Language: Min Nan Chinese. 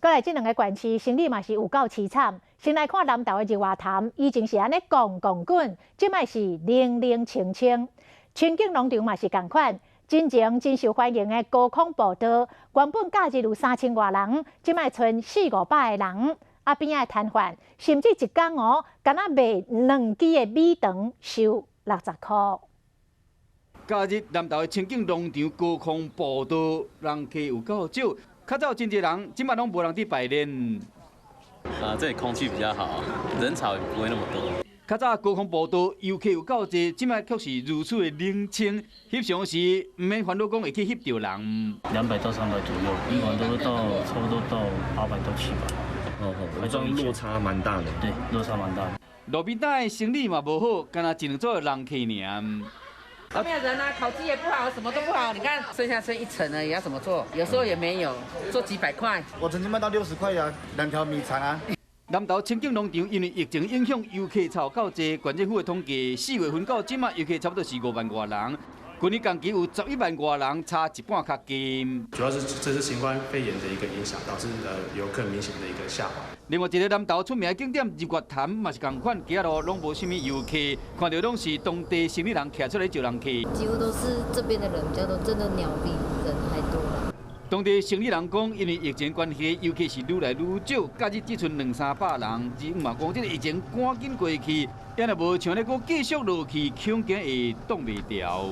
閣來這兩个縣市生理嘛是有夠凄慘。先來看南投的日月潭，以前是按呢滾滾滾，這擺是冷冷清清。清境農場嘛是仝款，之前真受歡迎的高空步道，原本假日有3000外人，這擺賰四五百个人。啊邊仔的攤販，甚至一工哦，干焦賣兩支的米腸，收60箍。假日南投的清境農場高空步道人客有夠少，較早真濟人，這擺攏無人佇排練。啊，這裡空氣比較好，人潮也不會那麼多。較早高空步道遊客有夠濟，這擺卻是如此的冷清。翕相時毋免煩惱講會去翕著人。200到300左右，以往都到差不多到800到700。哦哦，這樣落差蠻大的。對，落差蠻大的。路邊攤的生理嘛無好，干焦一兩組的人客爾。沒有人啊，烤雞也不好，什麼都不好。你看，剩下剩一層而已，要怎麼做？有時候也沒有，做幾百塊。我曾經賣到60塊啊，兩條米腸啊。南投清境農場因為疫情影響，遊客湊夠濟。縣政府的統計，4月份到這擺遊客差不多是5萬外人。去年同期有11萬外人，差一半較近。主要是這次新冠肺炎的一個影響，導致遊客明顯的一個下滑。另外一个南投出名的景點日月潭嘛是仝款，街仔路攏無啥物遊客，看著攏是當地生理人徛出來招人客。幾乎都是這邊的人比較多，真的鳥比人還多啦。當地生理人講，因為疫情關係，遊客是愈來愈少，假日只賰兩三百人。而嘛講，這个疫情趕緊過去，也若無像咧閣繼續落去，恐驚會擋袂牢。